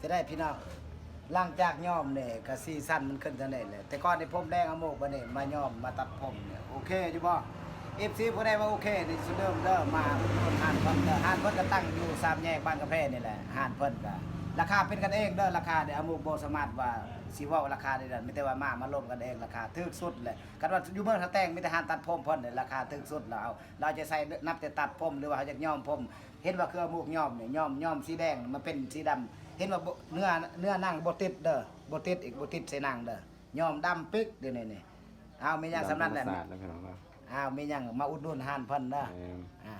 ຈະໄດ້ພີ່ນ້ອງ ຫຼັງຈາກຍ້ອມນີ້ກະສີສັນມັນຂຶ້ນຈັ່ງໃດແຫຼະ. ແຕ່ກ່ອນນີ້ຜົມແດງອະໂມກ ບັດນີ້ມາຍ້ອມມາຕັດຜົມນີ້ ໂອເຄຢູ່ບໍ່? ເອັຟຊີຜູ້ໃດວ່າໂອເຄນີ້ສຸດເດີມເດີ ມາອຸດໜູນຮ້ານເພິ່ນເດີ. ຮ້ານເພິ່ນກະຕັ້ງຢູ່ສາມແຍກບາງກະແພນີ້ແຫຼະ. ຮ້ານເພິ່ນກະລາຄາເປັນກັນເອງເດີ ລາຄານີ້ອະໂມກບໍ່ສາມາດວ່າຊິເວົ້າລາຄາໄດ້ນັ້ນ ມີແຕ່ວ່າມາ ມາລົມກັນເອງ ລາຄາຖືກສຸດແຫຼະ. ຄັນວ່າຢູ່ເມືອງທ່າແຕງມີແຕ່ຮ້ານຕັດຜົມເພິ່ນນີ້ ລາຄາຖືກສຸດແລ້ວ. ເອົາ ລາວຈະໃສ່ນັບແຕ່ຕັດຜົມ ຫຼືວ່າເຮົາຢາກຍ້ອມຜົມ ເຫັນວ່າຄືອະໂມກຍ້ອມນີ້ ຍ້ອມ ຍ້ອມສີແດງມັນເປັນສີດຳ ເຫັນວ່າບໍ່ ເນື້ອ ເນື້ອໜັງບໍ່ຕິດເດີ ບໍ່ຕິດອີກ ບໍ່ຕິດໃສ່ໜັງເດີ ຍ້ອມດຳປິກດຽວນີ້ນີ້. ເອົາ ມີຫຍັງສ່ຳນັ້ນແຫຼະ ຕາມທຳມະຊາດແລ້ວພີ່ນ້ອງເນາະ. ເອົາ ມີຫຍັງມາອຸດໜູນຮ້ານເພິ່ນເດີ. ແມ່ນ ອ່າ